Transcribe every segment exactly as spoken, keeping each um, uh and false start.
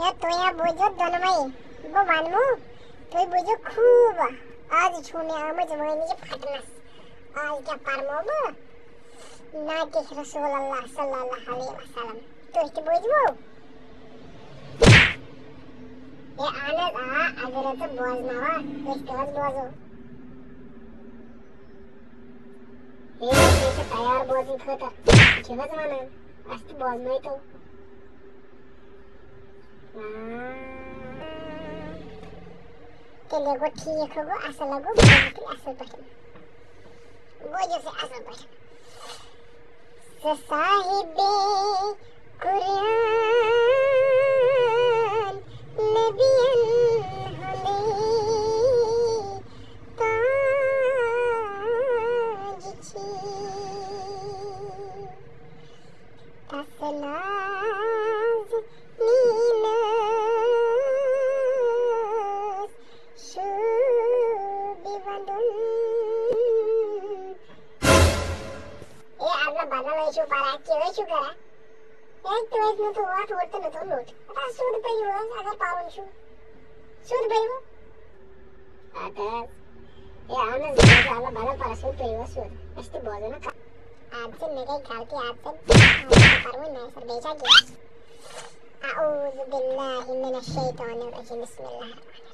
ہے، تُہۍ ہا بوٗزِو دۄنوَے۔ بہٕ وَنمو، تُہۍ بوٗزِو خوٗب۔ آز چھُو مےٚ آمٕژ وٲنِج پھَٹنَس۔ آز کیٛاہ پَرمو بہٕ؟ نعتِ رسول اللہ صلی اللہ علیہ وسلم۔ تُہۍ تہِ بوٗزِوٕ؟ ہے، اہن حظ، آ، اگر حظ ژٕ بوزناوان، أسۍ تہِ حظ بوزو۔ ہے، أسۍ حظ چھِ تیار بوزنہٕ خٲطرٕ۔ چھِ حظ وَنان، اَسہِ تہِ بوزنٲیتو۔ تیٚلے گوٚو ٹھیٖک، گوٚو اَصٕل، گوٚو بوزُن تیٚلہِ اَصٕل پٲٹھۍ۔ بوزِو سا اَصٕل پٲٹھۍ۔ سُہ صاحبِ قرآن نبیَن ہُنٛدُے تاج چھُ۔ تس نازنینس شوٗبہِ ودُن۔ اے اللہ، بدل ٲسِو پران، کیٛاہ ٲسِو کران؟ ہے، تُہۍ ٲسِو نہٕ تور، تور تہٕ نہٕ تور لوٚت۔ پتہٕ سیوٚد پٔرِو حظ، اگر پرُن چھُ۔ سیوٚد پٔرِو۔ اَدٕ حظ۔ ہے، اہن حظ، بہٕ حظ لاگہٕ بدل پرس وۄنۍ پٔرِو حظ سیوٚد۔ أسۍ تہِ بوزو نہ کتھ۔ اَدٕ سا، مےٚ گٔے غلطی، اَدٕ سا، اَدٕ سا پَرٕ وۄنۍ نَیہِ سَرٕ۔ بیٚیہِ چھا کینٛہہ؟ اعوذ باللہ من الشیطان الرجیم۔ بسم اللہ الرحمن الرحیم۔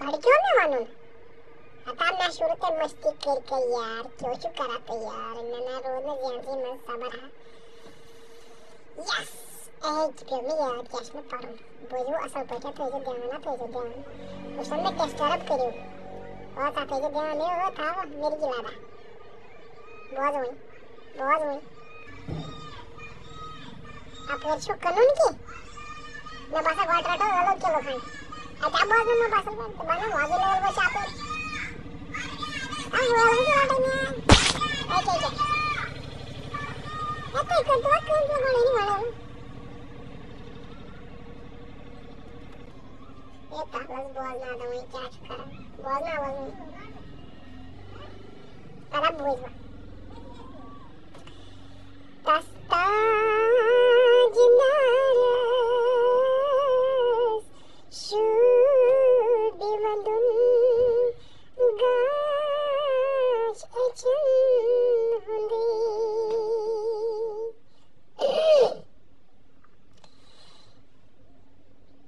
گۄڈٕ کیٛاہ اوس مےٚ وَنُن؟ ہتا مےٚ شروٗع تۄہہِ مستی کٔرۍ کٔرۍ یار، کیٛاہ چھِو کران تُہۍ یار؟ مےٚ نہ روٗد نہٕ ذہنسٕے منٛز صبر ہا۔ یس! اے، یہِ پیوٚو مےٚ یاد، کیٛاہ چھُ مےٚ پَرُن؟ بوٗزِو اَصٕل پٲٹھۍ، تھٲیزیو دیان، ہا، تھٲیزیو دیان۔ وٕچھ نہ مےٚ disturb کٔرِو۔ آ، تَتھ تھٲیزیو دیان، ہے، ہو، تھاو، مِرگی لَبہ۔ بوز وۄنۍ، بوز وۄنۍ۔ اَپٲرۍ چھُ کٕنُن کینٛہہ؟ مےٚ باسان، گۄڈٕ رَٹو ٲلوٕ کِلوٗ کھنٛڈ۔ اَتہِ ہا بوز نہٕ مےٚ باسان، بَنان وۄزُل ٲلوٕ چھِ اَپٲرۍ۔ آ، ٲلوٕ تہِ رَٹو مےٚ۔ اَکے، اَکے۔ ہے، تُہۍ کٔرۍتو وۄنۍ کٲم، تُہۍ گۄڈٕ أنِو وۄنۍ ٲلوٕ۔ ہے، تَلَس بوزناو تہٕ وۄنۍ کیٛاہ چھُ کَران؟ بوزناو حظ وۄنۍ۔ پَتہٕ بوٗزۍ وۄنۍ۔ تَس تاج دارَس شوٗبہِ وَندُن گاش أچھَن ہُنٛدُے۔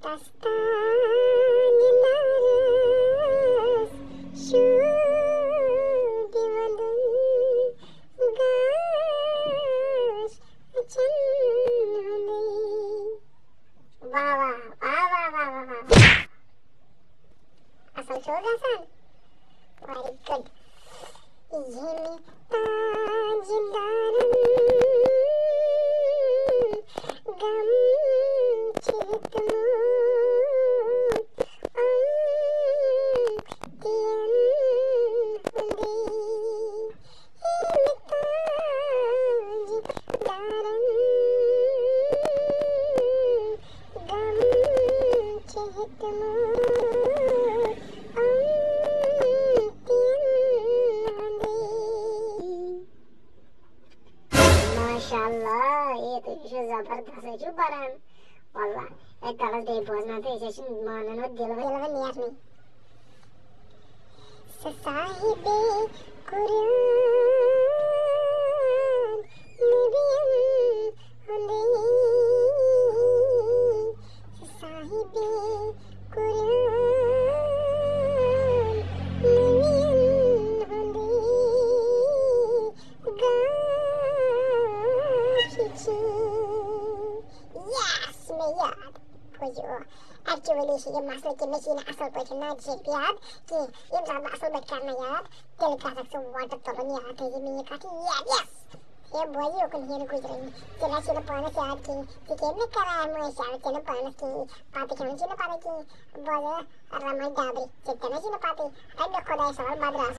تستانہِ نارس شوٗبہِ ودُن گاش أچھن ہُنٛدُے۔ واہ واہ، واہ واہ، واہ واہ، واہ واہ۔ اصل چھُوا گژھان؟ Very good. ییٚمہِ تاجدارن غم چھِ ہیوٚتمُت أمتِین ہُنٛدُے۔ ییٚمہِ تاجدارن غم چھِ ہیوٚتمُت أمتِین ہُنٛدُے۔ ماشاء اللہ، اے تُہۍ چھِو زبردست، تُہۍ چھِو پران۔ واللہ، اے تَلَس بیٚیہِ بوزناو تہٕ أسۍ حظ چھِنہٕ مانان وۄنۍ دِلہٕ وِلہٕ نیرنٕے۔ سُہ صاحبِ قرآن نبیَن ہُنٛدُے، سُہ صاحبِ قرآن نبیَن ہُنٛدُے گاش چھُ۔ Yes، مےٚ یاد۔ بوٗزِو، actually چھُ یہِ مسلہٕ کہِ مےٚ چھُ یہِ نہٕ اصل پٲٹھۍ نعت شریف یاد کینٛہہ۔ ییٚمہِ ساتہٕ بہٕ اصل پٲٹھۍ کرنہٕ یاد، تیٚلہِ کَرَکھ ژٕ water تُلُن یاد، تھٲیزِ میٛٲنۍ یہِ کَتھ یاد۔ Yes۔ ہے بوزِ یوکُن ہیٚن گُزرٲنی۔ ژےٚ نہ چھُے نہٕ پانَس یاد کِہیٖنۍ۔ ژٕ کیٛازِ مےٚ کَران مٔنٛزۍ یاد؟ ژےٚ نہٕ پانَس کِہیٖنۍ۔ پَتہٕ کھٮ۪وان چھُے نہٕ پَتہٕ کِہیٖنۍ۔ بوزٕ رَمَن ڈابرِ۔ ژےٚ تہِ نہ چھُے نہٕ پَتہٕ۔ ہے مےٚ خۄداے سوال بدراو۔